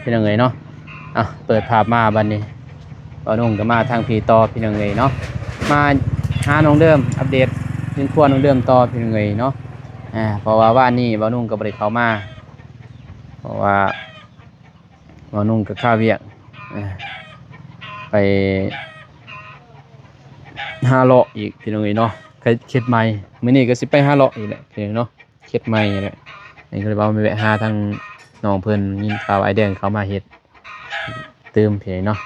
ພີ່ນ້ອງເອີຍເນາະ. ອ່ະ ເປີດພາບມາບັດນີ້ ບ່າວນຸ່ງກໍມາທາງພີ່ຕໍ່ ພີ່ນ້ອງເອີຍເນາະ, ມາຫານ້ອງເດີມ ອັບເດດເຮືອນຄົວນ້ອງເດີມຕໍ່ ພີ່ນ້ອງເອີຍເນາະ. ອ່າ ເພາະວ່າວານນີ້ບ່າວນຸ່ງກໍບໍ່ໄດ້ເຂົ້າມາ ເພາະວ່າບ່າວນຸ່ງກໍຄາວຽກ ອ່າ ໄປຫາເລາະອີກ ພີ່ນ້ອງເອີຍເນາະ, ເຂດ ເຂດໃໝ່. ມື້ນີ້ກໍຊິໄປຫາເລາະອີກແຫຼະ ພີ່ນ້ອງເນາະ. ເຮັດໃໝ່ນີ້ແຫຼະ. ນີ້ກໍເລີຍວ່າມາແວະຫາທາງນ້ອງເພິ່ນ, ຍິນຂ່າວອ້າຍແດງເຂົ້າມາເຮັດຕື່ມພີ້ເນາະ.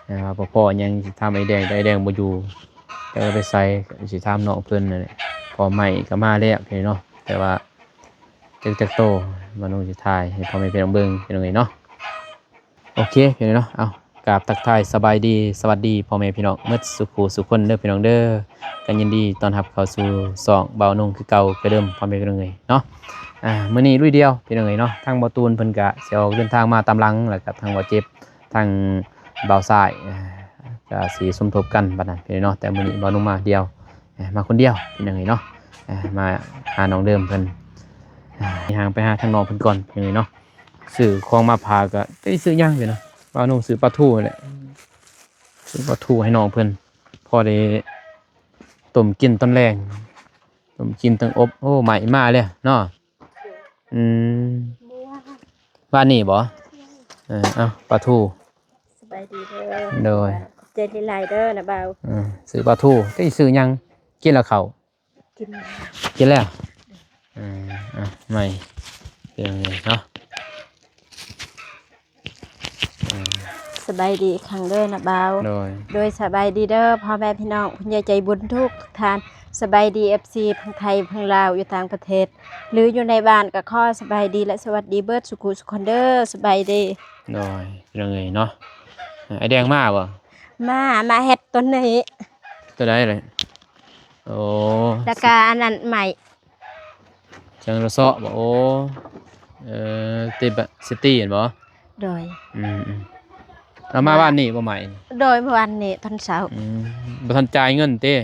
ແຕ່ວ່າບໍ່ພໍຫຍັງຊິຖາມອ້າຍແດງ, ແຕ່ອ້າຍແດງບໍ່ຢູ່, ແຕ່ວ່າໄປໃສ ຊິຖາມນ້ອງເພິ່ນນັ້ນແຫຼະ. ພໍໃໝ່ກໍມາແລ້ວພີ້ເນາະ, ແຕ່ວ່າຈັກ ຈັກໂຕ ມານຸງຊິຖ່າຍໃຫ້ພໍ່ແມ່ພີ່ນ້ອງເບິ່ງ ພີ່ນ້ອງເອີຍເນາະ. ໂອເຄ ພີ່ນ້ອງເນາະ. ເອົາ ກາບທັກທາຍສະບາຍດີ ສະຫວັດດີພໍ່ແມ່ພີ່ນ້ອງໝົດສູ່ຜູ້ສູ່ຄົນເດີ ພີ່ນ້ອງເດີ. ກໍຍິນດີຕ້ອນຮັບເຂົ້າສູ່ຊ່ອງບ່າວນຸ່ງຄືເກົ່າຄືເດີມ ພໍ່ແມ່ພີ່ນ້ອງເອີຍເນາະ. ອ່າ ມື້ນີ້ລຸຍດຽວ ພີ່ນ້ອງເອີຍເນາະ, ທາງບ່າວຕູນເພິ່ນກະຊິອອກເດີນທາງມາຕາມຫຼັງ ແລ້ວກະທາງບ່າວເຈັບ ທາງບ່າວຊາຍ ອ່າ ກະຊິສົມທົບກັນບັດນັ້ນ ພີ່ນ້ອງເນາະ. ແຕ່ມື້ນີ້ບ່າວນຸ່ງມາດຽວ ອ່າ ມາຄົນດຽວ ພີ່ນ້ອງເອີຍເນາະ. ອ່າ ມາຫານ້ອງເດີມເພິ່ນ ອ່າ ຍ່າງໄປຫາທາງນ້ອງເພິ່ນກ່ອນ ພີ່ນ້ອງເອີຍເນາະ. ຊື້ຂອງມາຝາກ ກໍໄດ້ຊື້ຫຍັງຢູ່ນະ, ບ່າວນຸ່ງຊື້ປາທູແຫຼະ, ຊື້ປາທູໃຫ້ນ້ອງເພິ່ນ ພໍໄດ້ຕົ້ມກິນຕອນແລງ, ຕົ້ມກິນທັງອົບ. ໂອ້ ໄໝ້ມາແລ້ວເນາະ. ອືມ ວານນີ້ບໍ? ເອີ ເອົາ ປາທູ. ສະບາຍດີເດີ. ໂດຍ ຂອບໃຈຫຼາຍໆເດີນະບ່າວ. ເອີ ຊື້ປາທູ ໄດ້ຊື້ຫຍັງ? ກິນແລ້ວເຂົ້າ ກິນ ກິນແລ້ວ. ເອີ ອ່ະ ໃໝ່ ເປັນຫຍັງເນາະ. ເອີ ສະບາຍດີອີກຄັ້ງເດີນະບ່າວ. ໂດຍ ໂດຍ ສະບາຍດີເດີພໍ່ແມ່ພີ່ນ້ອງ ຜູ້ໃຫຍ່ໃຈບຸນທຸກໆທ່ານ. ສະບາຍດີ ເອັຟຊີ ທັງໄທ ທັງລາວ ຢູ່ຕ່າງປະເທດ ຫຼື ຢູ່ໃນບ້ານ ກໍຂໍສະບາຍດີ ແລະ ສະຫວັດດີເບິດສູ່ຜູ້ສູ່ຄົນເດີ. ສະບາຍດີ. ໂດຍ ພີ່ນ້ອງເອີຍເນາະ. ເອີ ອ້າຍແດງມາບໍ່? ມາ ມາເຮັດຕົວນີ້. ຕົວໃດເລີຍ? ໂອ້ ແລ້ວກະອັນນັ້ນໃໝ່ ເຊິ່ງລະເຊາະບໍ? ໂອ້ ເອີ ຕິບາຊິຕີ້ແມ່ນບໍ? ໂດຍ ອືມໆ. ເອົາມາວານນີ້ບໍ່ໃໝ່? ໂດຍ ເມື່ອວານນີ້ຕອນເຊົ້າ. ອືມ ບໍ່ທັນຈ່າຍເງິນຕິ?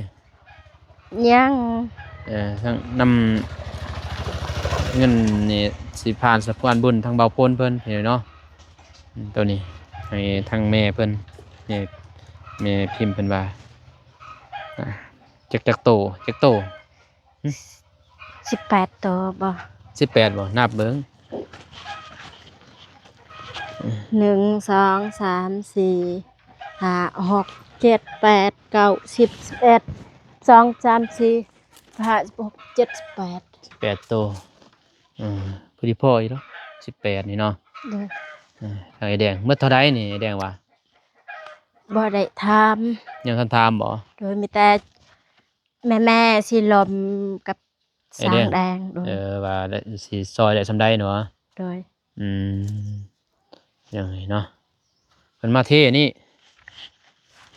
ຍັງ. ເອີ ທັງນຳ ເງິນນີ້ຊິຜ່ານສະພານບຸນທາງບ່າວໂພນເພິ່ນເນາະ. ອືມ ໂຕນີ້ໃຫ້ທາງແມ່ເພິ່ນ ແມ່ ແມ່ພິມເພິ່ນວ່າ ອ່າ ຈັກ ຈັກໂຕ ຈັກໂຕ? ສິບແປດໂຕບໍ? ສິບແປດບໍ? ນັບເບິ່ງ ໜຶ່ງ ສອງ ສາມ ສີ່ ຫ້າ ຫົກ ເຈັດ ແປດ ເກົ້າ ສິບ ສິບເອັດ ສອງ ສາມ ສີ່ ຫ້າ ຫົກ ເຈັດ ແປດ ແປດໂຕ. ເອີ ພໍດີພໍອີກເນາະ ສິບແປດນີ້ເນາະ. ໂດຍ ເອີ ທາງອ້າຍແດງໝົດເທົ່າໃດນີ້ ອ້າຍແດງວ່າ? ບໍ່ໄດ້ຖາມ. ຍັງທັນຖາມບໍ? ໂດຍ ມີແຕ່ ແມ່ໆ ສີລົມກັບສາງແດງ. ໂດຍ ເອີ ວ່າຊິຊ່ອຍໄດ້ສ່ຳໃດເນາະ. ໂດຍ ອືມ ຢ່າງນີ້ເນາະ ເພິ່ນມາເທນີ້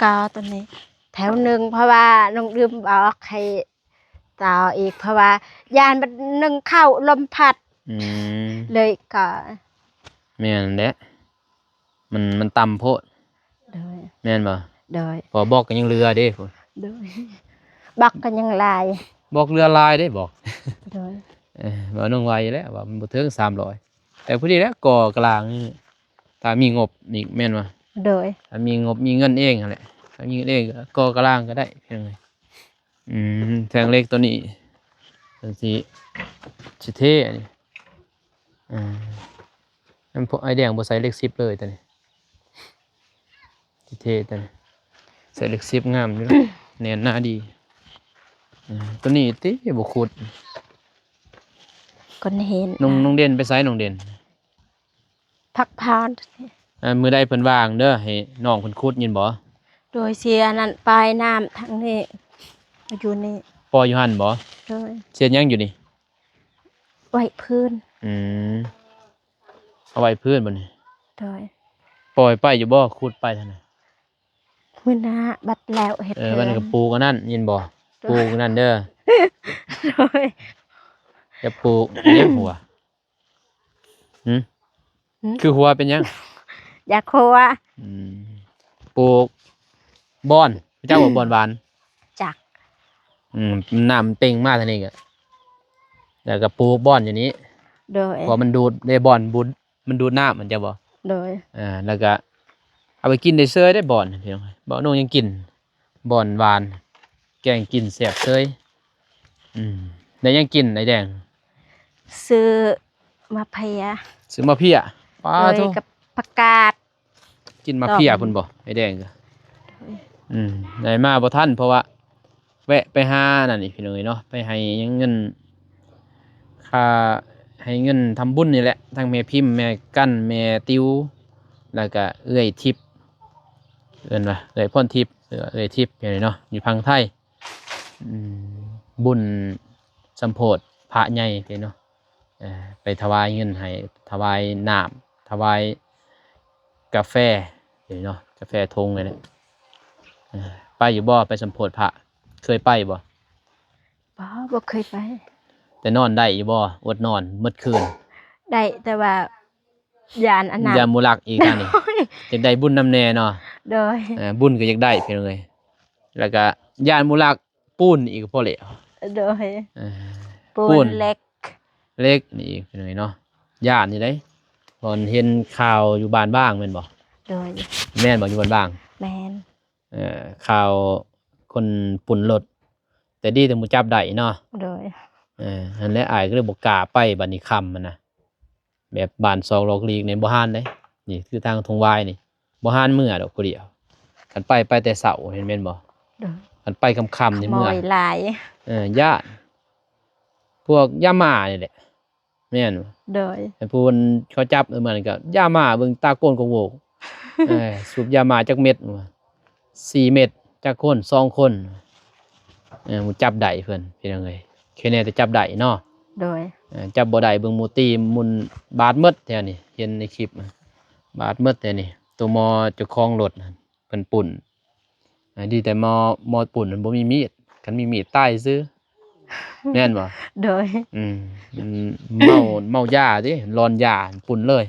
ກໍຕົວນີ້ແຖວໜຶ່ງ ເພາະວ່ານ້ອງດື່ມບອກໃຫ້ຕໍ່ອີກ ເພາະວ່າຢ້ານມັນໜຶ່ງເຂົ້າລົມພັດ. ອືມ ເລີຍກໍ ແມ່ນແຫຼະ ມັນ ມັນຕ່ຳໂພດ. ໂດຍ ແມ່ນບໍ່? ໂດຍ ເພາະບອກກໍຍັງເຫຼືອເດ້ພຸ້ນ. ໂດຍ ບອກກໍຍັງຫຼາຍ ບອກເຫຼືອຫຼາຍເດ້ບອກ. ໂດຍ ເອີ ວ່ານ້ອງໄວແລ້ວວ່າມັນບໍ່ເຖິງສາມຮ້ອຍ ແຕ່ພໍດີແລ້ວ ກໍ່ກະລາງນີ້ ຖ້າມີງົບອີກແມ່ນບໍ່? ໂດຍ ຖ້າມີງົບມີເງິນເອງຫັ້ນແຫຼະ ຖ້າມີເງິນເອງກໍກໍ່ກະລາງກໍໄດ້ ພີ່ນ້ອງເອີຍ. ອືມ ແທ່ງເຫຼັກຕົວນີ້ ເພິ່ນຊິ ຊິເທອັນນີ້. ອ່າ ອັນພວກອ້າຍແດງບໍ່ໃສ່ເຫຼັກສິບເລີຍຕົວນີ້ ຊິເທຕົວນີ້ ໃສ່ເຫຼັກສິບງາມຢູ່ ແໜ້ນໜາດີ. ອ່າ ຕົວນີ້ຕິບໍ່ຂຸດ ກໍເຫັນ ນ້ອງ ນ້ອງເດັ່ນໄປໃສ ນ້ອງເດັ່ນ? ພັກຜ່ອນ. ອ່າ ມື້ໃດເພິ່ນວ່າງເດີ ໃຫ້ນ້ອງເພິ່ນຂຸດ ຍິນບໍ່? ໂດຍ ຊິອັນນັ້ນ ປາຍນ້ຳທາງນີ້ ຢູ່ນີ້ ປ່ອຍຢູ່ຫັ້ນບໍ່? ໂດຍ ເຮັດຫຍັງຢູ່ນີ້? ໄວ້ພື້ນ. ອືມ ເອົາໄວ້ພື້ນບໍ່ນີ້? ໂດຍ ປ່ອຍໄປຢູ່ບໍ່? ຂຸດໄປຫັ້ນນະ ມື້ໜ້າບັດແລ້ວເຮັດ. ເອີ ເຮືອນ ບັດນີ້ກໍປູກອັນນັ້ນ ຍິນບໍ່? ໂດຍ ປູກອັນນັ້ນເດີ. ໂດຍ ຢ່າປູກຫຍັງຫົວ. ຫຶ? ຫຶ? ຄືຫົວເປັນຫຍັງ? ຢາກຫົວ. ອືມ ປູກບ່ອນ ຮູ້ຈັກບໍ່? ບ່ອນຫວານ ຈັກ. ອືມ ນ້ຳມັນເປັ່ງມາທາງນີ້ກະ ແລ້ວກະປູກບ່ອນຢູ່ນີ້. ໂດຍ ເພາະມັນດູດເດ້ ບ່ອນບຸດ ມັນດູດນ້ຳ ມັນຈະບໍ່? ໂດຍ ອ່າ ແລ້ວກະເອົາໄປກິນໄດ້ເຊີຍເດ້ບ່ອນ ພີ່ນ້ອງ. ບ່ອນໂໜງຍັງກິນ ບ່ອນຫວານ ແກງກິນແຊບເຊີຍ. ອືມ ໄດ້ຫຍັງກິນ ອ້າຍແດງ? ຊື້ມາເພຍ ຊື້ມາເພຍ. ປາໂທ ໂດຍ ກັບຜັກກາດ. ກິນມາເພຍ ດອກ ພຸ້ນບໍ່ ອ້າຍແດງ? ໂດຍ ອືມ ໄດ້ມາບໍ່ທັນ ເພາະວ່າແວະໄປຫານັ້ນອີກ ພີ່ນ້ອງເອີຍເນາະ ໄປໃຫ້ເງິນ ຄ່າ ໃຫ້ເງິນທຳບຸນນີ້ແຫຼະ ທັງແມ່ພິມ ແມ່ກັນ ແມ່ຕິວ ແລ້ວກະເອື້ອຍທິບ ເອີ້ນວ່າເອື້ອຍພອນທິບ ເອື້ອຍທິບ ຢູ່ນີ້ເນາະ ຢູ່ຝັ່ງໄທ. ອືມ ບຸນສຳໂພດພະໃຫຍ່ເດ້ເນາະ ເອີ ໄປຖວາຍເງິນໃຫ້ ຖວາຍນ້ຳ ຖວາຍກາແຟເດ້ເນາະ ກາແຟຖົງນີ້ແຫຼະ. ເອີ ໄປຢູ່ບໍ່ ໄປສຳໂພດພະ ເຄີຍໄປບໍ່? ບໍ່ ບໍ່ເຄີຍໄປ. ແຕ່ນອນໄດ້ຢູ່ບໍ່? ອົດນອນໝົດຄືນ? ໄດ້ ແຕ່ວ່າ ຢ້ານອັນນັ້ນ ຢ້ານໝູລັກອີກອັນນີ້ ຢາກໄດ້ບຸນນຳແດ່ເນາະ. ໂດຍ ເອີ ບຸນກໍຢາກໄດ້ພີ່ນ້ອງເອີຍ ແລ້ວກໍຢ້ານໝູລັກ ປູນອີກກໍພໍແລ້ວ. ໂດຍ ເອີ ປູນ ປູນ ເຫຼັກ ເຫຼັກນີ້ອີກພີ່ນ້ອງເອີຍເນາະ ຢ້ານຢູ່ເດ້. ບ່ອນເຫັນຂ່າວຢູ່ບ້ານບ້າງແມ່ນບໍ່? ໂດຍ ແມ່ນບໍ່ ຢູ່ບ້ານບ້າງ? ແມ່ນ ເອີ ຂ່າວຄົນປຸ້ນລົດ ແຕ່ດີແຕ່ໝູ່ຈັບໄດ້ເນາະ. ໂດຍ ເອີ ຫັ້ນແຫຼະ ອ້າຍກໍເລີຍບໍ່ກ້າໄປ ບັດນີ້ຄ່ຳຫັ້ນນະ ແບບບ້ານຊອກຫຼອກຫຼີກນີ້ບໍ່ຫານເດ້. ນີ້ຄືທາງທົ່ງຫວາຍນີ້ ບໍ່ຫານເມືອດອກຜູ້ດຽວ ຄັນໄປ ໄປແຕ່ເຊົ້າ ເຫັນແມ່ນບໍ່? ໂດຍ ຄັນໄປຄ່ຳໆນີ້ເມືອ ຂະໂມຍຫຼາຍ ເອີ ຢ້ານພວກຢາໝ້ານີ້ແຫຼະ. ແມ່ນ ໂດຍ ໃຫ້ຜູ້ເພິ່ນເຂົາຈັບ ເອີ ມັນກໍຢາໝ້າ ເບິ່ງຕາໂກນກະໂຫວກ ເອີ ສູບຢາໝ້າຈັກເມັດ ວ່າ ສີ່ເມັດ ຈັກຄົນ ສອງຄົນ ເອີ ໝູ່ຈັບໄດ້ເພິ່ນ ພີ່ນ້ອງເອີຍ ແຄ່ແນ່ແຕ່ຈັບໄດ້ເນາະ. ໂດຍ ເອີ ຈັບບໍ່ໄດ້ ເບິ່ງໝູ່ຕີໝຸ່ນບາດໝົດແຖວນີ້ ເຫັນໃນຄລິບ ບາດໝົດແຖວນີ້. ໂຕໝໍເຈົ້າຂອງລົດຫັ້ນ ເພິ່ນປຸ້ນ ອ່າ ດີແຕ່ໝໍ ໝໍປຸ້ນມັນບໍ່ມີມີດ ຄັນມີມີດຕາຍຊື່ ແມ່ນບໍ່? ໂດຍ ອືມ ມັນເມົາ ເມົາຢາຕິ ຫຼອນຢາ ປຸ້ນເລີຍ.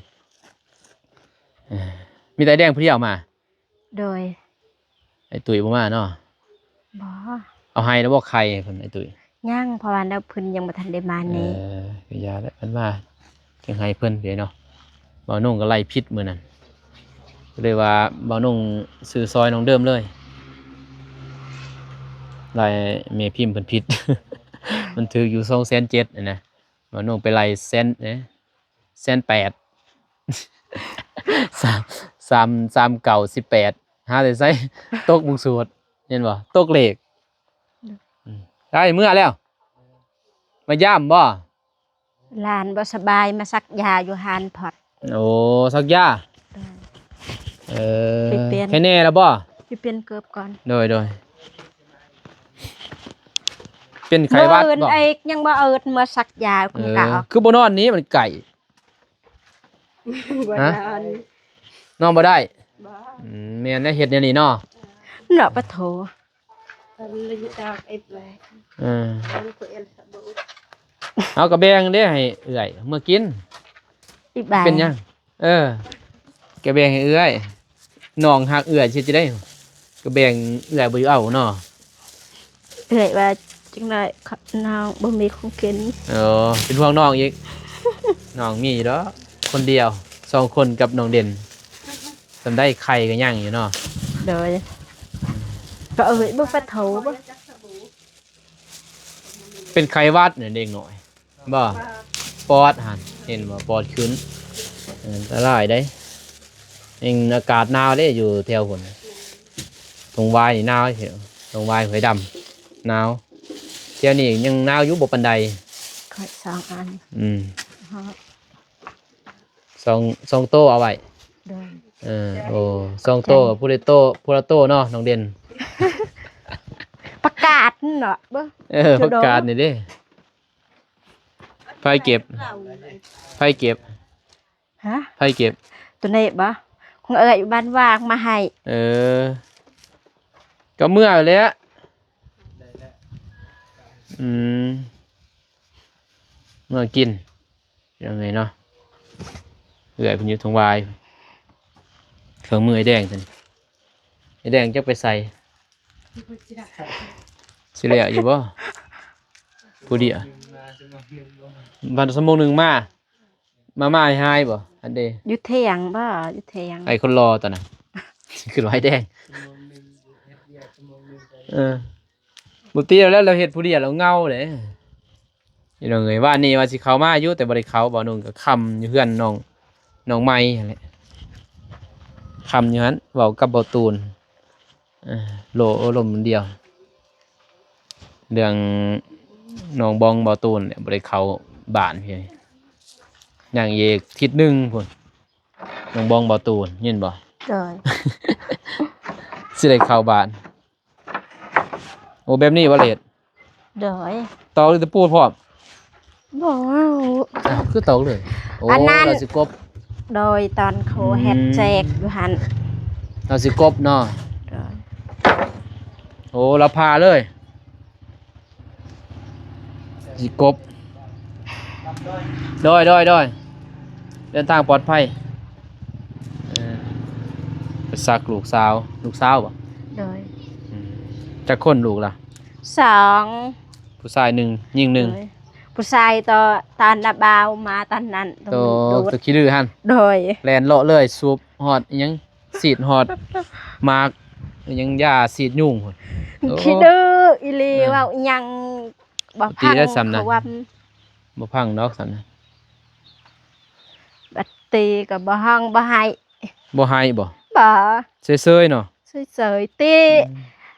ເອີ ມີແຕ່ແດງຜູ້ດຽວມາ? ໂດຍ ໄອ້ຕຸ້ຍບໍ່ມາເນາະ? ບໍ່ ເອົາໃຫ້ແລ້ວບໍ່ໄຂ່ເພິ່ນ ໄອ້ຕຸ້ຍ? ຍັງ ເພາະວ່າແນວເພິ່ນຍັງບໍ່ທັນໄດ້ມານີ້. ເອີ ກໍຢ່າແຫຼະ ເພິ່ນມາ ຈັ່ງໃຫ້ເພິ່ນເດ້ເນາະ. ບ່າວໜຸ່ງກໍໄລ່ຜິດມື້ນັ້ນ ກໍເລີຍວ່າບ່າວໜຸ່ງຊື້ຊອຍນ້ອງເດີມເລີຍ ໄລ່ແມ່ພິມເພິ່ນຜິດ ມັນຖືກຢູ່ສອງແສນເຈັດຫັ້ນນະ ບ່າວໜຸ່ງໄປໄລ່ແສນ ເອີ ແສນແປດ ສາມ ສາມ ສາມເກົ້າ ສິບແປດ ຫາແຕ່ໃສ ຕົກບົງສູດ ເຫັນບໍ່ ຕົກເລກ. ອືມ ໄດ້ເມືອແລ້ວ ມາຢາມບໍ່? ຫຼານບໍ່ສະບາຍ ມາສັກຢາຢູ່ຮ້ານພອດ. ໂອ້ ສັກຢາ. ໂດຍ ເອີ ໄປປ່ຽນ ແຄ່ແນ່ແລ້ວບໍ່? ໄປປ່ຽນເກີບກ່ອນ. ໂດຍ ໂດຍ ເປັນໄຂ້ຫວັດບໍ່? ບໍ່ເອີ້ນອີກ ຍັງບໍ່ເອີ້ນເມືອສັກຢາ. ເອີ ຄືບໍ່ນອນນີ້ ມັນໄກ. ບໍ່ນອນ ນອນບໍ່ໄດ້. ບໍ່ ອືມ ແມ່ນແລ້ວ ເຮັດແນວນີ້ເນາະ ເນາະ ປະໂທ. ເອີ ເຮົາກໍແບ່ງເດ້ໃຫ້ເອື້ອຍເມືອກິນ. ອີກບາດ ເປັນຫຍັງ? ເອີ ກໍແບ່ງໃຫ້ເອື້ອຍ. ນ້ອງຮັກເອື້ອຍຊິເຮັດຈັ່ງໃດ? ກໍແບ່ງເອື້ອຍບໍ່ຢູ່ເອົາເນາະ. ເອື້ອຍວ່າຈັ່ງໃດ ນ້ອງບໍ່ມີຂອງກິນ. ເອີ ເປັນຫ່ວງນ້ອງອີກ. ນ້ອງມີຢູ່ດອກ ຄົນດຽວ ສອງຄົນກັບນ້ອງເດັ່ນ. ສ່ຳໃດໄຂ່ກໍຍັງຢູ່ເນາະ. ໂດຍ ກໍເອີຍ ບໍ່ປະໂທບໍ່ ເປັນໄຂ້ຫວັດນີ້ເດັກນ້ອຍບໍ່? ປອດຫັ້ນ ເຫັນບໍ່? ປອດຂຶ້ນ ອັນຕະລາຍເດ້. ແຮ່ງອາກາດໜາວເດ້ ຢູ່ແຖວພຸ້ນ ທົ່ງຫວາຍນີ້ໜາວ. ທົ່ງຫວາຍ ຫ້ວຍດຳ ໜາວ. ແຖວນີ້ຍັງໜາວຢູ່ ບໍ່ປານໃດ. ຂ້ອຍສອງອັນ. ອືມ ສອງ ສອງໂຕເອົາໄວ້. ໂດຍ ເອີ ໂອ້ ສອງໂຕ ຜູ້ໃດໂຕ ຜູ້ລະໂຕເນາະ ນ້ອງເດັ່ນ. ປະກາດເນາະ ເບິ່ງ. ເອີ ປະກາດນີ້ເດ້. ໃຜເກັບ? ໃຜເກັບ? ຮະ? ໃຜເກັບ? ໂຕນີ້ບໍ່? ຂອງເອື້ອຍຢູ່ບ້ານວາງມາໃຫ້. ເອີ ກໍເມື່ອແຫຼະ. ອືມ ເມື່ອກິນ. ເປັນຫຍັງເນາະ ເອື້ອຍເພິ່ນຢູ່ທົ່ງຫວາຍ. ເຄື່ອງມືອ້າຍແດງຕົວນີ້ ອ້າຍແດງຈັກໄປໃສ? ຊິແລ້ວຢູ່ບໍ່? ຜູ້ດຽວ ບັດຊົ່ວໂມງໜຶ່ງມາ ມາມ່າຫາຍບໍ່? ອັນເດ ຢູ່ຖຽງບໍ່? ຢູ່ຖຽງ. ໄອ້ຄົນຫຼໍ່ຕອນນັ້ນ ຂຶ້ນວ່າໄອ້ແດງ. ເອີ ບໍ່ຕິແລ້ວ ລາວເຮັດຜູ້ດຽວລາວເຫງົາເດ້. ພີ່ນ້ອງເອີຍ ວານນີ້ວ່າຊິເຂົ້າມາຢູ່ ແຕ່ບໍ່ໄດ້ເຂົ້າ. ບ່າວໜຸ່ງກໍຄ່ຳຢູ່ເຮືອນນ້ອງ ນ້ອງໃໝ່ຫັ້ນແຫຼະ ຄ່ຳຢູ່ຫັ້ນ ເວົ້າກັບບ່າວຕູນ ເອີ ໂລ ລົມດຽວ ເລື່ອງນ້ອງບອງບ່າວຕູນແຫຼະ ບໍ່ໄດ້ເຂົ້າບ້ານພີ່ ຍັງອີກທິດໜຶ່ງພຸ້ນ ນ້ອງບອງບ່າວຕູນ ຍິນບໍ່? ໂດຍ ຊິໄດ້ເຂົ້າບ້ານ. ໂອ້ ແບບນີ້ບໍ່ເລດ? ໂດຍ ຕອກຫຼືຕະປູພ້ອມ? ບໍ່ ອ້າວ ຄືຕອກເລີຍ? ໂອ້ ອັນນັ້ນ ລາວຊິກົບ. ໂດຍ ຕອນເຂົາເຮັດ ອືມ ແຈກຢູ່ຫັ້ນ ລາວຊິກົບເນາະ. ໂດຍ ໂອ້ ລາວຜ່າເລີຍ ຊິກົບ. ໂດຍ ໂດຍ ໂດຍ ເດີນທາງປອດໄພ. ເອີ ໄປສັກລູກສາວ ລູກສາວບໍ່? ໂດຍ ອືມ ຈັກຄົນລູກລະ? ສອງ ຜູ້ຊາຍໜຶ່ງ ຍິງໜຶ່ງ. ໂດຍ ຜູ້ຊາຍຕອນ ຕອນລະບ່າວມາຕອນນັ້ນ ໂຕ ໂຕຂີ້ດື້ຫັ້ນ. ໂດຍ ແລ່ນເລາະເລີຍ ສູບຮອດອີ່ຫຍັງ ສີດຮອດໝາກອີ່ຫຍັງ ຢາສີດຍຸງພຸ້ນ. ໂອ້ ຂີ້ດື້ອີ່ຫຼີ ເອີ ເວົ້າອີ່ຫຍັງບໍ່ຟັງ ຕິໄດ້ສ່ຳນັ້ນ ເຂົາວ່າ ບໍ່ຟັງດອກສ່ຳນັ້ນ. ບັດຕີກໍບໍ່ຮ້ອງບໍ່ໄຫ້. ບໍ່ໄຫ້ບໍ່? ບໍ່ ເຊີຍໆເນາະ. ເຊີຍໆຕິ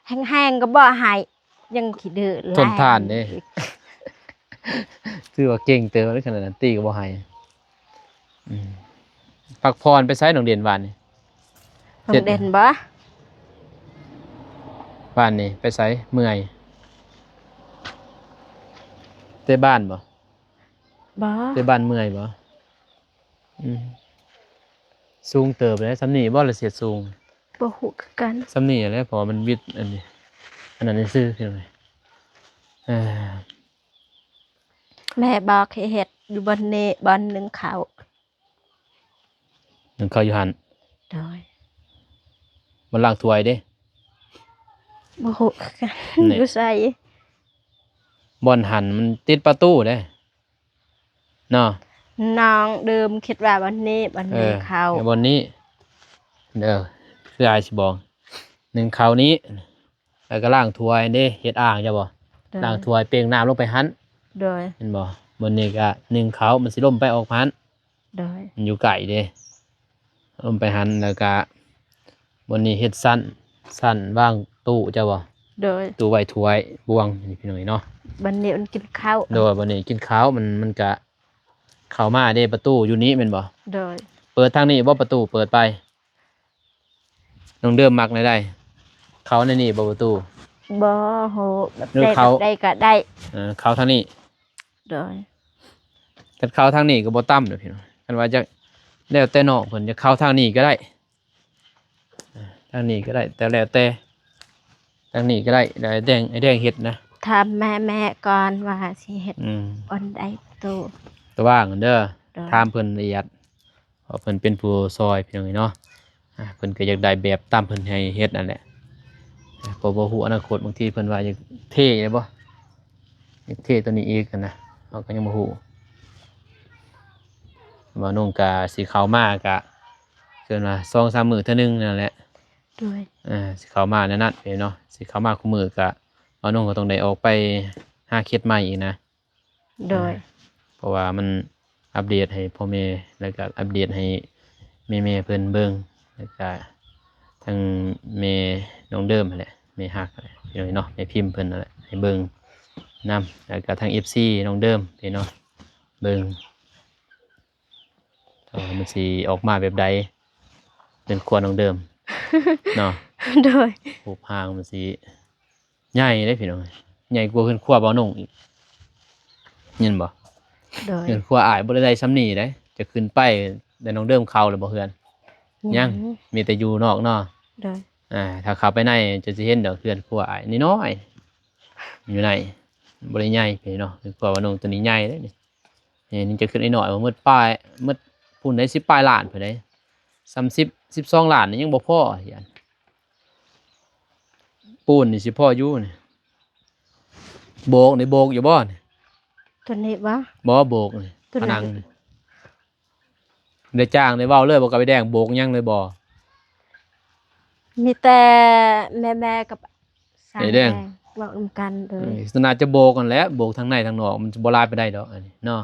ອືມ ແຮງໆກໍບໍ່ໄຫ້ ຍັງຂີ້ດື້ຫຼາຍ ທົນທານເດ້. ຖືວ່າເກັ່ງເຕີບເດ້ ຂະໜາດນັ້ນຕີກໍບໍ່ໄຫ້. ອືມ ພັກຜ່ອນໄປໃສນ້ອງເດັ່ນວານນີ້? ນ້ອງເດັ່ນບໍ່? ວານນີ້ໄປໃສ? ເມື່ອຍ ເຕະບານບໍ່? ບໍ່ ເຕະບານເມື່ອຍບໍ່? ອືມ ສູງເຕີບເດ້. ສ່ຳນີ້ບໍ່ລະເສດສູງ? ບໍ່ຮູ້ຄືກັນ ສ່ຳນີ້ແຫຼະ ເພາະວ່າມັນວິດອັນນີ້ ອັນນັ້ນຊື່ໆ ພີ່ນ້ອງເອີຍ. ເອີ ແມ່ບອກໃຫ້ເຮັດຢູ່ບ່ອນນີ້ ບ່ອນໜຶ່ງເຂົ້າ. ໜຶ່ງເຂົ້າຢູ່ຫັ້ນ? ໂດຍ ບ່ອນລ້າງຖ້ວຍເດ້? ບໍ່ຮູ້ຄືກັນ ນີ້ ຢູ່ໃສ? ບ່ອນຫັ້ນມັນຕິດປະຕູເດ້. ເນາະ ນ້ອງເດີມຄິດວ່າບ່ອນນີ້ ບ່ອນໜຶ່ງເຂົ້າ ເອີ ບ່ອນນີ້ເດີ ຄືອ້າຍຊິບອກ ໜຶ່ງເຂົ້ານີ້ ແລ້ວກໍລ້າງຖ້ວຍເດ້ ເຮັດອ່າງເຈົ້າບໍ່? ໂດຍ ລ້າງຖ້ວຍເປ່ງນ້ຳລົງໄປຫັ້ນ. ໂດຍ ເຫັນບໍ່? ບ່ອນນີ້ກໍໜຶ່ງເຂົ້າ ມັນຊິລົມໄປອອກຫັ້ນ. ໂດຍ ມັນຢູ່ໃກ້ເດ້. ລົມໄປຫັ້ນ ແລ້ວກະບ່ອນນີ້ເຮັດຊັ້ນ ຊັ້ນວາງຕູ້ເຈົ້າບໍ່? ໂດຍ ຕູ້ໄວ້ຖ້ວຍບ່ວງ ນີ້ພີ່ນ້ອງເອີຍເນາະ. ບ່ອນນີ້ມັນກິນເຂົ້າ. ໂດຍ ບ່ອນນີ້ກິນເຂົ້າ ມັນ ມັນກະເຂົ້າມາເດ້ ປະຕູຢູ່ນີ້ແມ່ນບໍ່? ໂດຍ ເປີດທາງນີ້ບໍ່? ປະຕູເປີດໄປ. ນ້ອງເດີມມັກແນວໃດ? ເຂົ້າໃນນີ້ບໍ່ປະຕູ? ບໍ່ ໂຫ ແບບໃດ ແບບໃດກໍໄດ້. ເອີ ເຂົ້າທາງນີ້. ໂດຍ ຄັນເຂົ້າທາງນີ້ກໍບໍ່ຕ່ຳເດ້ພີ່ນ້ອງ. ຄັນວ່າຈະ ແລ້ວແຕ່ນ້ອງເພິ່ນ ຈະເຂົ້າທາງນີ້ກໍໄດ້ ທາງນີ້ກໍໄດ້ ແຕ່ແລ້ວແຕ່ ທາງນີ້ກໍໄດ້ ໄດ້ແດງ ໄອ້ແດງເຮັດນະ. ຖາມແມ່ ແມ່ກ່ອນວ່າຊິເຮັດ ອືມ ບ່ອນໃດປະຕູ ຕະຫວ່າງເດີ. ໂດຍ ຖາມເພິ່ນລະອຽດ ເພາະເພິ່ນເປັນຜູ້ຊ່ອຍພີ່ນ້ອງເອີຍເນາະ. ອ່າ ເພິ່ນກໍຢາກໄດ້ແບບຕາມເພິ່ນໃຫ້ເຮັດນັ້ນແຫຼະ. ອ່າ ເພາະບໍ່ຮູ້ອະນາຄົດ ບາງທີເພິ່ນວ່າຢາກເທໄດ້ບໍ່ ຢາກເທຕົວນີ້ອີກຫັ້ນນະ ເຮົາກໍຍັງບໍ່ຮູ້. ບ່າວໜຸ່ງກະຊິເຂົ້າມາກະ ເອີ້ນວ່າສອງສາມມື້ເທື່ອໜຶ່ງນັ້ນແຫຼະ. ໂດຍ ເອີ ຊິເຂົ້າມາແນວນັ້ນເນາະ. ຊິເຂົ້າມາຄູ່ມື້ກະ ບ່າວໜຸ່ງກໍຕ້ອງໄດ້ອອກໄປຫາເຂດໃໝ່ອີກນະ. ໂດຍ ເພາະວ່າມັນອັບເດດໃຫ້ພໍ່ແມ່ ແລ້ວກະອັບເດດໃຫ້ແມ່ໆເພິ່ນເບິ່ງ ແລ້ວກະທັງແມ່ນ້ອງເດີມຫັ້ນແຫຼະ ແມ່ຮັກຫັ້ນແຫຼະ ພີ່ນ້ອງເນາະ ແມ່ພິມເພິ່ນຫັ້ນແຫຼະ ໃຫ້ເບິ່ງນຳ ແລ້ວກະທັງເອັຟຊີນ້ອງເດີມພີ່ນ້ອງເນາະ ເບິ່ງ ວ່າມັນຊິອອກມາແບບໃດ ເປັນຄົວນ້ອງເດີມເນາະ. ໂດຍ ຮູບຮ່າງມັນຊິ ໃຫຍ່ເດ້ພີ່ນ້ອງ ໃຫຍ່ກວ່າເຮືອນຄົວບ່າວໜຸ່ງອີກ ເຫັນບໍ່? ໂດຍ ເຮືອນຄົວອ້າຍບໍ່ໄດ້ໄດ້ສ່ຳນີ້ເດ້ ຈະຂຶ້ນໄປ ແຕ່ນ້ອງເດີມເຂົ້າແລ້ວບໍ່ເຮືອນ? ຍັງ ຍັງ ມີແຕ່ຢູ່ນອກເນາະ. ໂດຍ ອ່າ ຖ້າເຂົ້າໄປໃນຈະຊິເຫັນດອກເຮືອນຄົວອ້າຍນ້ອຍໆ ຢູ່ໃນ ບໍ່ໄດ້ໃຫຍ່ພີ່ນ້ອງ. ເຮືອນຄົວບ່າວໜຸ່ງຕົວນີ້ໃຫຍ່ເດ້ນີ້ ນີ້ຈະຂຶ້ນໄອ້ນ້ອຍວ່າໝົດປາຍ ໝົດພຸ້ນໄດ້ສິບປາຍລ້ານພຸ້ນເດ້ ສ່ຳສິບ ສິບສອງລ້ານນີ້ຍັງບໍ່ພໍ ຢ້ານ ປູນນີ້ຊິພໍຢູ່ນີ້ ໂບກນີ້ໂບກຢູ່ບໍ່ນີ້? ຕົວນີ້ບໍ່? ບໍ່ ໂບກນີ້ ຕົວນັ້ນ ຜະໜັງນີ້ ໄດ້ຈ້າງໄດ້ເວົ້າເລີຍບໍ່ກັບໄອ້ແດງ ໂບກຫຍັງເລີຍບໍ່? ມີແຕ່ແມ່ໆກັບຊ່າງ ໄອ້ແດງ ແດງເວົ້ານຳກັນເລີຍ. ເອີ ໜ້າຈະໂບກຫັ້ນແຫຼະ ໂບກທາງໃນທາງນອກ ມັນຈະບໍ່ຫຼາຍປານໃດດອກ ອັນນີ້ເນາະ.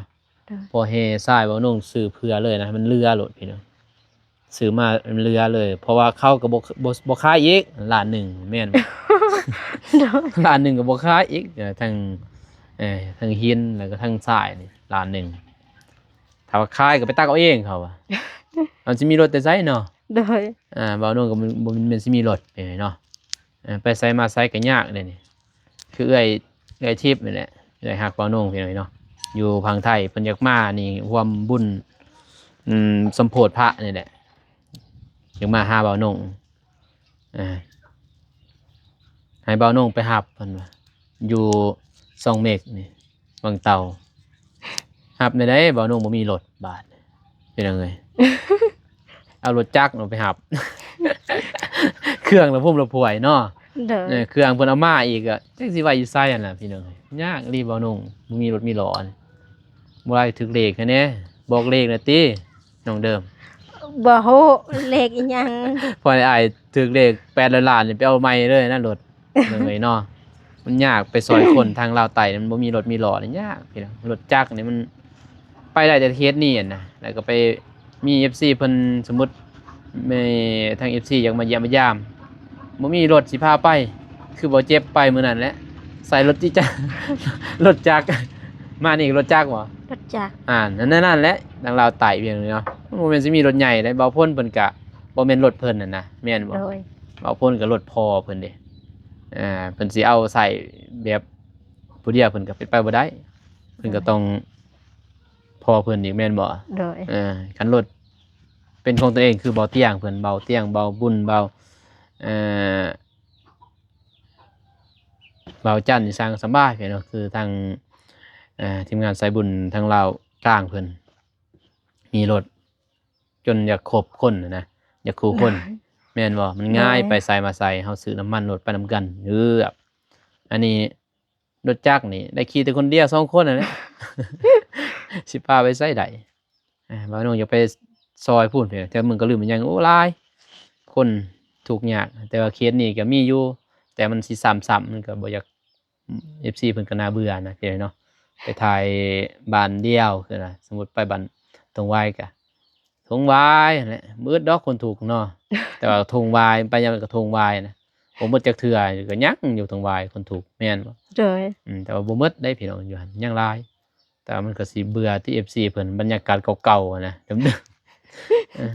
ໂດຍ ພໍແຫ່ຊາຍເວົ້າໜຸ່ງຊື້ເພື່ອເລີຍນະ ມັນເຫຼືອໂລດພີ່ນ້ອງ ຊື້ມາມັນເຫຼືອເລີຍ ເພາະວ່າເຂົາກໍບໍ່ ບໍ່ ບໍ່ຂາຍອີກລ້ານໜຶ່ງ ແມ່ນບໍ່? ໂດຍ ລ້ານໜຶ່ງກໍບໍ່ຂາຍອີກ ເອີ ທັງ ເອີ ທັງຫີນ ແລ້ວກໍທັງຊາຍນີ້ລ້ານໜຶ່ງ ຖ້າວ່າຂາຍກໍໄປຕັກເອົາເອງເຂົາວ່າ ມັນຊິມີລົດແຕ່ໃສເນາະ? ໂດຍ ອ່າ ເວົ້າໜຸ່ງກໍບໍ່ແມ່ນຊິມີລົດເນາະ ເອີ ໄປໃສມາໃສກໍຍາກເດ້ນີ້ ຄືເອື້ອຍ ເອື້ອຍທິບນີ້ແຫຼະ ເອື້ອຍຮັກເບົາໜຸ່ງພີ່ນ້ອງເນາະ ຢູ່ຝັ່ງໄທ ເພິ່ນຢາກມານີ້ຮ່ວມບຸນ ອືມ ສົມໂພດພະນີ້ແຫຼະ ຢາກມາຫາເບົາໜຸ່ງ ອ່າ ໃຫ້ເບົາໜຸ່ງໄປຮັບເພິ່ນວ່າ ຢູ່ຊ່ອງເມັກນີ້ ວັງເຕົ່າ ຮັບແນວໃດ ເບົາໜຸ່ງບໍ່ມີລົດບາດ ພີ່ນ້ອງເອີຍ ເອົາລົດຈັກເນາະໄປຮັບ ເຄື່ອງລະຟຸມລະພວຍເນາະ. ໂດຍ ເອີ ເຄື່ອງເພິ່ນເອົາມາອີກ ກໍຈັກຊິໄວ້ຢູ່ໃສຫັ້ນລະພີ່ນ້ອງ ຍາກອີ່ຫຼີເບົາໜຸ່ງ ບໍ່ມີລົດມີຫຼໍ ບໍ່ໄດ້ຖືກເລກໃຫ້ແດ່ ບອກເລກແດ່ຕິນ້ອງເດີມ. ບໍ່ຮູ້ເລກອີ່ຫຍັງ ພໍອ້າຍຖືກເລກແປດຮ້ອຍລ້ານນີ້ ໄປເອົາໃໝ່ເລີຍນະລົດ ເອີຍເນາະ. ມັນຍາກໄປຊ່ອຍຄົນທາງລາວໃຕ້ ມັນບໍ່ມີລົດມີຫຼໍນີ້ຍາກພີ່ນ້ອງ ລົດຈັກນີ້ມັນ ໄປໄດ້ແຕ່ເຂດນີ້ຫັ້ນນະ ແລ້ວກໍໄປມີເອັຟຊີເພິ່ນ ສົມມຸດແມ່ນທາງເອັຟຊີຢາກມາຢ້ຽມມາຢາມ ບໍ່ມີລົດຊິພາໄປ ຄືບໍ່ເຈັບໄປມື້ນັ້ນແຫຼະ ໃສ່ລົດຈິຈັກ ລົດຈັກ ມານີ້ກໍລົດຈັກບໍ່? ລົດຈັກ ອ່າ ນັ້ນ ນັ້ນແຫຼະ ທາງລາວໃຕ້ພຽງນີ້ເນາະ ມັນບໍ່ແມ່ນຊິມີລົດໃຫຍ່ເດ້. ເບົາພົນເພິ່ນກະບໍ່ແມ່ນລົດເພິ່ນຫັ້ນນະ ແມ່ນບໍ່? ໂດຍ ເບົາພົນກໍລົດພໍ່ເພິ່ນເດ້ ອ່າ ເພິ່ນຊິເອົາໃຊ້ແບບຜູ້ດຽວ ເພິ່ນກໍເປັນໄປບໍ່ໄດ້ ເພິ່ນກໍຕ້ອງ ພໍ່ເພິ່ນອີກແມ່ນບໍ່? ໂດຍ ເອີ ຄັນລົດເປັນຂອງຕົວເອງ ຄືເບົາຕຽງເພິ່ນ ເບົາຕຽງ ເບົາບຸນ ເບົາ ເອີ ເບົາຈັນ ອີ່ສັງສະບາຍເນາະ ຄືທາງ ເອີ ທີມງານສາຍບຸນທາງລາວກາງເພິ່ນ ມີລົດຈົນຢາກຄົບຄົນນະ ຢາກຄູ່ຄົນ ໂດຍ ແມ່ນບໍ່? ມັນງ່າຍ ໂດຍ ໄປໃສມາໃສ ເຮົາຊື້ນ້ຳມັນລົດໄປນຳກັນ ເອີ ອັນນີ້ ລົດຈັກນີ້ໄດ້ຂີ່ແຕ່ຄົນດຽວສອງຄົນຫັ້ນແຫຼະ ຊິພາໄປໃສໄດ້? ອ່າ ບ່າວໜຸ່ງຢາກໄປຊ່ອຍພຸ້ນ ແຖວເມືອງກະລຶມຫຍັງ ໂອ້ ຫຼາຍຄົນທຸກຍາກ ແຕ່ວ່າເຂດນີ້ກໍມີຢູ່ ແຕ່ມັນຊິຊ້ຳໆ ມັນກໍບໍ່ຢາກ ເອັຟຊີເພິ່ນກໍໜ້າເບື່ອນະ ເນາະ ໄປຖ່າຍບ້ານດຽວ ຄືນະ ສົມມຸດໄປບ້ານທົ່ງຫວາຍກໍ ທົ່ງຫວາຍຫັ້ນແຫຼະ ບໍ່ອຶດດອກຄົນທຸກເນາະ ແຕ່ວ່າທົ່ງຫວາຍ ໄປຍາມໃດກໍທົ່ງຫວາຍນະ ບໍ່ໝົດຈັກເທື່ອ ກໍຍັງຢູ່ທົ່ງຫວາຍຄົນທຸກ ແມ່ນບໍ່? ໂດຍ ອືມ ແຕ່ວ່າບໍ່ໝົດເດ້ພີ່ນ້ອງ ຢູ່ຫັ້ນຍັງຫຼາຍ ແຕ່ວ່າມັນກໍຊິເບື່ອທີ່ເອັຟຊີເພິ່ນ ບັນຍາກາດເກົ່າໆນະ ເດີມໆ ເອີ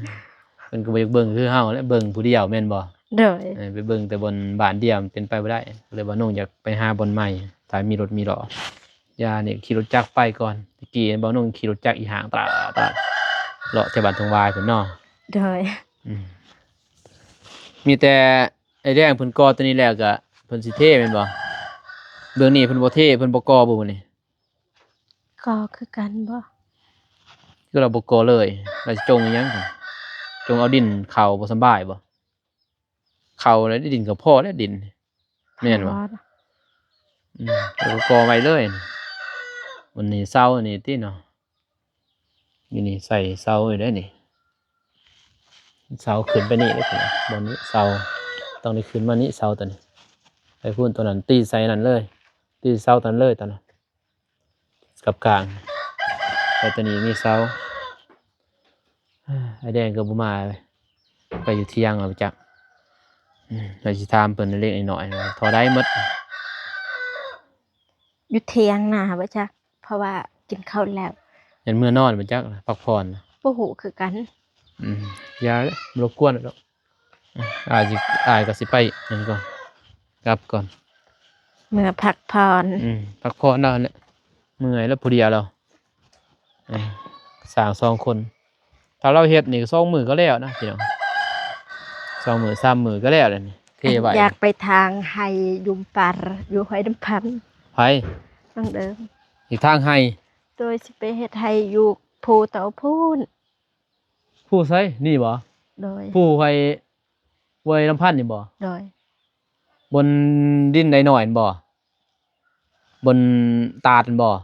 ເພິ່ນກໍບໍ່ຢາກເບິ່ງຄືເຮົາແຫຼະ ເບິ່ງຜູ້ດຽວແມ່ນບໍ່? ໂດຍ ເອີ ໄປເບິ່ງແຕ່ບ່ອນບ້ານດຽວ ມັນເປັນໄປບໍ່ໄດ້ ກໍເລີຍວ່ານ້ອງຢາກໄປຫາບ່ອນໃໝ່ ຖ້າມີລົດມີຫຼໍ ຢ່ານີ້ ຂີ່ລົດຈັກໄປກ່ອນ ແຕ່ກີ້ບ່າວໜຸ່ງຂີ່ລົດຈັກອີ່ຫາງຕະຫຼາດ ຕະຫຼາດ ເລາະແຖວບ້ານທົ່ງຫວາຍພຸ້ນເນາະ. ໂດຍ ອືມ ມີແຕ່ໄອ້ແດງເພິ່ນກໍ່ຕົວນີ້ແລ້ວກໍເພິ່ນຊິເທແມ່ນບໍ່? ເບື້ອງນີ້ເພິ່ນບໍ່ເທ ເພິ່ນບໍ່ກໍ່ບໍ່ມື້ນີ້? ກໍ່ຄືກັນບໍ່? ຄືລາວບໍ່ກໍ່ເລີຍ ລາວຊິຈົ່ງອີ່ຫຍັງ? ຈົ່ງເອົາດິນເຂົ້າ ບໍ່ສຳບາຍບໍ່? ເຂົ້າແລ້ວ ດິນກໍພໍແລ້ວ ດິນ ແມ່ນບໍ່? ພໍ ອືມ ແລ້ວກໍກໍ່ໄວ້ເລີຍ ມັນນີ້ເສົາອັນນີ້ຕິເນາະ ຢູ່ນີ້ໃສ່ເສົາຢູ່ເດ້ນີ້ ເສົາຂຶ້ນໄປນີ້ເດ້ ບ່ອນນີ້ເສົາ ຕ້ອງໄດ້ຂຶ້ນມານີ້ເສົາຕົວນີ້ ໄປພຸ້ນຕົວນັ້ນ ຕີໃສ່ນັ້ນເລີຍ ຕີເສົາຕົວນັ້ນເລີຍ ຕົວນັ້ນ ກັບກາງ ແຕ່ຕົວນີ້ມີເສົາ ອ້າຍແດງກໍບໍ່ມາເລີຍ ໄປຢູ່ທຽງແລ້ວຈັກ ອືມ ວ່າຊິຖາມເພິ່ນເລັກໆນ້ອຍໆ ທໍ່ໃດໝົດ ຢູ່ທຽງນາບໍ່ຈັກ ເພາະວ່າກິນເຂົ້າແລ້ວ ຍັນເມືອນອນບໍ່ຈັກ ພັກຜ່ອນ ບໍ່ຮູ້ຄືກັນ ອືມ ຢ່າເລີຍ ບໍ່ລົບກວນດອກ ອາ ອ້າຍຊິ ອ້າຍກໍຊິໄປນັ້ນກ່ອນ ກັບກ່ອນ ເມືອພັກຜ່ອນ ອືມ ພັກຜ່ອນແລ້ວແຫຼະ ເມື່ອຍແລ້ວຜູ້ດຽວແລ້ວ ເອີ ສ້າງສອງຄົນ ຖ້າລາວເຮັດນີ້ສອງມື້ກໍແລ້ວນະພີ່ນ້ອງ ສອງມື້ສາມມື້ກໍແລ້ວແຫຼະນີ້ ເທໄວ້ ຢາກໄປທາງໄຮ່ຍຸມປາ ຢູ່ຫ້ວຍນ້ຳພັນ ໃຜ? ນ້ອງເດີມ ອີກທາງໄຮ່ ໂດຍ ຊິໄປເຮັດໄຮ່ຢູ່ພູເຕົາພຸ້ນ ພູໃສ? ນີ້ບໍ່? ໂດຍ ພູໄຮ່ຫ້ວຍນ້ຳພັນນີ້ບໍ່? ໂດຍ ບ່ອນດິນໄດນ້ອຍຫັ້ນບໍ່? ບ່ອນຕາດຫັ້ນບໍ່?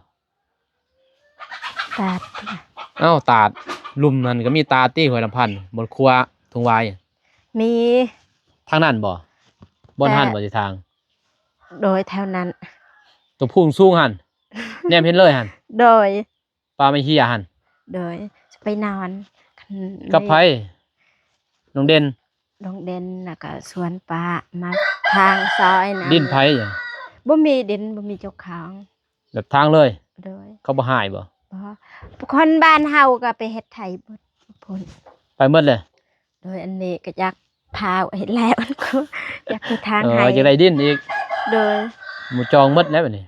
ຕາດ ເອົ້າ ຕາດ ລຸ່ມນັ້ນກໍມີຕາຕິ ຫ້ວຍລຳພັນ ບ່ອນຂົວທົ່ງຫວາຍ? ມີ. ທາງນັ້ນບໍ່? ບ່ອນຫັ້ນ ແຕ່ ບໍ່ຊິທາງ? ໂດຍ ແຖວນັ້ນ. ໂຕພູງສູງຫັ້ນ ແນມເຫັນເລີຍຫັ້ນ? ໂດຍ. ປ່າໄມ້ເຫ້ຍຫັ້ນ? ໂດຍ. ຈະໄປນອນ ກັບໃຜ? ນ້ອງເດັ່ນ? ນ້ອງເດັ່ນ ແລ້ວກໍສວນປ້າ ມາທາງຊອຍນະ. ດິນໃຜ? ບໍ່ມີດິນ ບໍ່ມີເຈົ້າຂອງ. ແບບທາງເລີຍ? ໂດຍ. ເຂົາບໍ່ຮ້າຍບໍ່? ບໍ່. ຄົນບ້ານເຮົາກໍໄປເຮັດໄຖເບິດພຸ້ນ. ໄປໝົດເລີຍ? ໂດຍ. ອັນນີ້ກໍຢາກພາວເຮັດແລ້ວ ຢາກໄປທາງ ເອີ ໃຫ້ ຢາກໄດ້ດິນອີກ. ໂດຍ. ໝູ່ຈອງໝົດແລ້ວບັດນີ້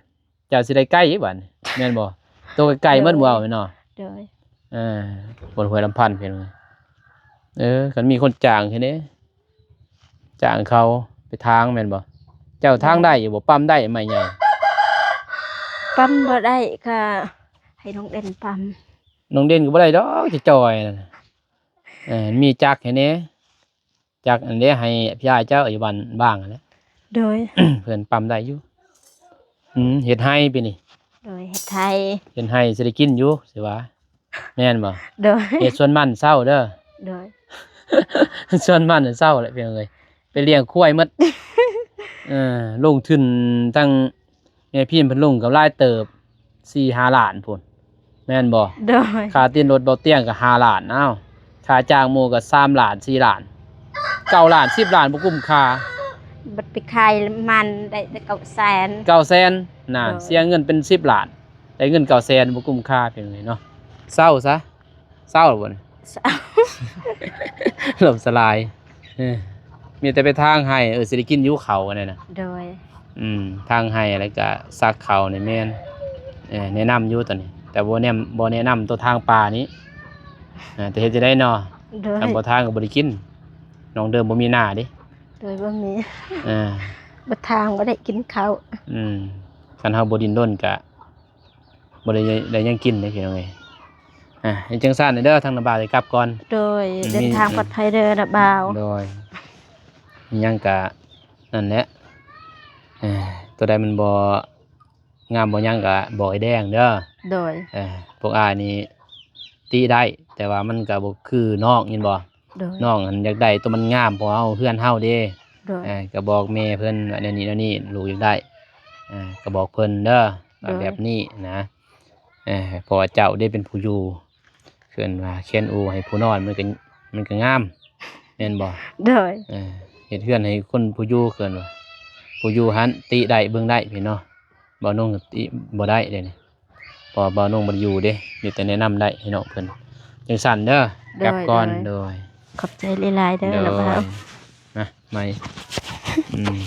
ເຈົ້າຊິໄດ້ໄກ່ອີກບັດນີ້ ແມ່ນບໍ່? ໂຕໄກໆໝົດ ບໍ່ເອົາແມ່ນເນາະ? ໂດຍ. ເອີ ບ່ອນຫ້ວຍລຳພັນ ພີ່ນ້ອງ. ເອີ ຄັນມີຄົນຈ້າງແທ້ເດ້ ຈ້າງເຂົາໄປຖາງແມ່ນບໍ່? ເຈົ້າຖາງໄດ້ຢູ່ບໍ່? ປ້ຳໄດ້ໄມ້ໃຫຍ່? ປ້ຳບໍ່ໄດ້ ກໍໃຫ້ນ້ອງເດັ່ນປ້ຳ. ນ້ອງເດັ່ນກໍບໍ່ໄດ້ດອກ ຈະຈ່ອຍນັ້ນ. ເອີ ມີຈັກໃຫ້ແດ່ ຈັກອັນເດ້ ໃຫ້ພີ່ອ້າຍເຈົ້າຢູ່ບ້ານບ້າງຫັ້ນແຫຼະ. ໂດຍ. ເພິ່ນປ້ຳໄດ້ຢູ່. ອືມ ເຮັດໄຮ່ປີນີ້. ໂດຍ. ເຮັດໄຮ່ ເຮັດໄຮ່ຊິໄດ້ກິນຢູ່ ຊິວ່າ ແມ່ນບໍ່? ໂດຍ. ເຮັດສວນມັນເຊົາເດີ. ໂດຍ. ສວນມັນເຊົາແຫຼະ ພີ່ນ້ອງເອີຍ ໄປລ້ຽງຄວາຍໝົດ. ເອີ ລົງທຶນທັງ ແມ່ພິມເພິ່ນລົງກໍຫຼາຍເຕີບ ສີ່ຫ້າລ້ານພຸ້ນ ແມ່ນບໍ່? ໂດຍ. ຄ່າຕີນລົດເບົາຕຽງກໍຫ້າລ້ານ ອ້າວ ຄ່າຈ້າງໝູ່ກໍສາມລ້ານ ສີ່ລ້ານ ເກົ້າລ້ານ ສິບລ້ານ ບໍ່ກຸ້ມຄ່າ. ບັດໄປຂາຍມັນໄດ້ແຕ່ເກົ້າແສນ. ເກົ້າແສນ ນັ້ນ. ໂດຍ. ເສຍເງິນເປັນສິບລ້ານ ໄດ້ເງິນເກົ້າແສນ ບໍ່ກຸ້ມຄ່າ ເປັນຫຍັງເນາະ. ເຊົາຊະ. ເຊົາແລ້ວບໍ່ນີ້? ເຊົາ. ລົ້ມສະລາຍ. ເອີ ມີແຕ່ໄປທາງໄຮ່ ເອີ ຊິໄດ້ກິນຢູ່ເຂົ້າອັນນັ້ນນະ. ໂດຍ. ອືມ ທາງໄຮ່ແລ້ວກະສັກເຂົ້ານີ້ແມ່ນ ເອີ ແນະນຳຢູ່ຕອນນີ້ ແຕ່ບໍ່ແນະ ບໍ່ແນະນຳໂຕທາງປ່ານີ້. ເອີ ແຕ່ເຮັດຈັ່ງໃດເນາະ? ໂດຍ. ຄັນບໍ່ທາງກໍບໍ່ໄດ້ກິນ ນ້ອງເດີມບໍ່ມີນາເດ້. ໂດຍ. ບໍ່ມີ. ເອີ ບໍ່ທາງບໍ່ໄດ້ກິນເຂົ້າ. ອືມ ຄັນເຮົາບໍ່ດີ້ນລົນກະ ບໍ່ໄດ້ ໄດ້ຫຍັງກິນເດ້ພີ່ນ້ອງເອີຍ. ອ່າ ເຮັດຈັ່ງຊັ້ນເດີ ທາງນ້າບ່າວຊິກັບກ່ອນ. ໂດຍ. ອືມ ເດີນທາງ ມີ ປອດໄພເດີນ້າບ່າວ. ໂດຍ. ມີຫຍັງກະນັ້ນແຫຼະ ເອີ ໂຕໃດມັນບໍ່ງາມບໍ່ຫຍັງກະບອກອ້າຍແດງເດີ. ໂດຍ. ເອີ ພວກອ້າຍນີ້ຕິໄດ້ ແຕ່ວ່າມັນກະບໍ່ຄືນ້ອງ ເຫັນບໍ່? ໂດຍ. ນ້ອງຫັ້ນຢາກໄດ້ໂຕມັນງາມ ເພາະເຮົາ ເຮືອນເຮົາເດ້. ໂດຍ. ເອີ ກໍບອກແມ່ເພິ່ນວ່າແນວນີ້ແນວນີ້ ລູກຢາກໄດ້ ເອີ ກໍບອກເພິ່ນເດີ ວ່າ ໂດຍ ແບບນີ້ນະ ເອີ ເພາະວ່າເຈົ້າເດ້ເປັນຜູ້ຢູ່ ເອີ້ນວ່າແຄນອູໃຫ້ຜູ້ນອນ ມັນກໍ ມັນກໍງາມ ແມ່ນບໍ່? ໂດຍ. ເອີ ເຮັດເຮືອນໃຫ້ຄົນຜູ້ຢູ່ ເອີ້ນວ່າຜູ້ຢູ່ຫັ້ນຕິໄດ້ເບິ່ງໄດ້ ພີ່ນ້ອງ. ບ່າວນົງກໍຕິບໍ່ໄດ້ເດ້ນີ້ ເພາະວ່າບ່າວນົງບໍ່ໄດ້ຢູ່ເດ້ ມີແຕ່ແນະນຳໄດ້ໃຫ້ນ້ອງເພິ່ນ ຈັ່ງຊັ້ນເດີ. ໂດຍ ກັບກ່ອນ. ໂດຍ ໂດຍ ຂອບໃຈຫຼາຍໆເດີ ໂດຍ ລະບ່າວ ມາໃໝ່. ອືມ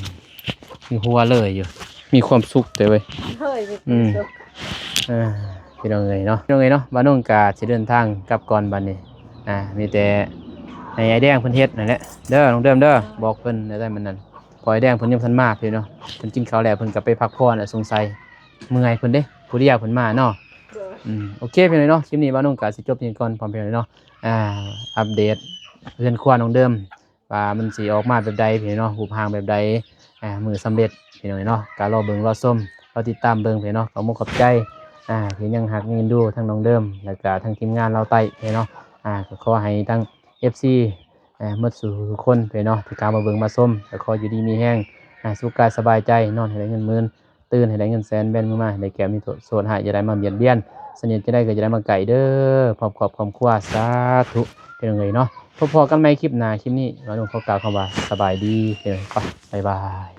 ມີຫົວເລີຍຢູ່ ມີຄວາມສຸກແທ້ເວີຍ. ໂດຍ ມີຄວາມສຸກ. ອືມ ເອີ ພີ່ນ້ອງເອີຍເນາະ ພີ່ນ້ອງເອີຍເນາະ ບ່າວນົງກະຊິເດີນທາງກັບກ່ອນບັດນີ້. ອ່າ ມີແຕ່ໃຫ້ອ້າຍແດງເພິ່ນເຮັດນັ້ນແຫຼະເດີ ນ້ອງເດີມເດີ ບອກເພິ່ນໄດ້ ໄດ້ມັນນັ້ນ ເພາະອ້າຍແດງເພິ່ນຍັງບໍ່ທັນມາພີ່ນ້ອງ ເພິ່ນກິນເຂົ້າແລ້ວເພິ່ນກໍໄປພັກຜ່ອນແລ້ວ ສົງໄສເມື່ອຍເພິ່ນເດ້ ຜູ້ດຽວເພິ່ນມາເນາະ. ໂດຍ. ອືມ ໂອເຄ ພີ່ນ້ອງເນາະ ຄລິບນີ້ບ່າວນົງກໍຊິຈົບພຽງກ່ອນ ພ້ອມພີ່ນ້ອງເນາະ. ອ່າ ອັບເດດເຮືອນຄົວນ້ອງເດີມ ວ່າມັນຊິອອກມາແບບໃດພີ່ນ້ອງເນາະ ຮູບຮ່າງແບບໃດ ອ່າ ມື້ສຳເລັດພີ່ນ້ອງເນາະ ກໍລໍເບິ່ງລໍຊົມ ລໍຕິດຕາມເບິ່ງພີ່ນ້ອງເນາະ. ຂອບມຸກຂອບໃຈ ອ່າ ທີ່ຍັງຮັກຍັງເອັນດູທັງນ້ອງເດີມ ແລ້ວກໍທັງທີມງານລາວໃຕ້ພີ່ນ້ອງເນາະ. ອ່າ ກໍຂໍໃຫ້ທັງ ເອັຟຊີ ເອີ ໝົດສູ່ທຸກຄົນພີ່ນ້ອງເນາະ ທີ່ເຂົ້າມາເບິ່ງມາຊົມ ກໍຂໍຢູ່ດີມີແຮງ ອ່າ ສຸກກາຍສະບາຍໃຈ ນອນໃຫ້ໄດ້ເງິນໝື່ນ ຕື່ນໃຫ້ໄດ້ເງິນແສນ ແບມືມາໃຫ້ໄດ້ແກ້ວ ມີໂທດໂສດຮ້າຍຢ່າໄດ້ມາບຽດບຽນ ສະເໜັດຈັ່ງໃດກໍຢ່າໄດ້ມາໃກ້ເດີ ພ້ອມຄອບຄອບຄົວ ສາທຸ ພີ່ນ້ອງເອີຍເນາະ. ພົບພໍ້ກັນໃໝ່ຄລິບໜ້າ ຄລິບນີ້ ບ່າວນົງຂໍກ່າວຄຳວ່າສະບາຍດີ ພີ່ນ້ອງ ບາຍບາຍ.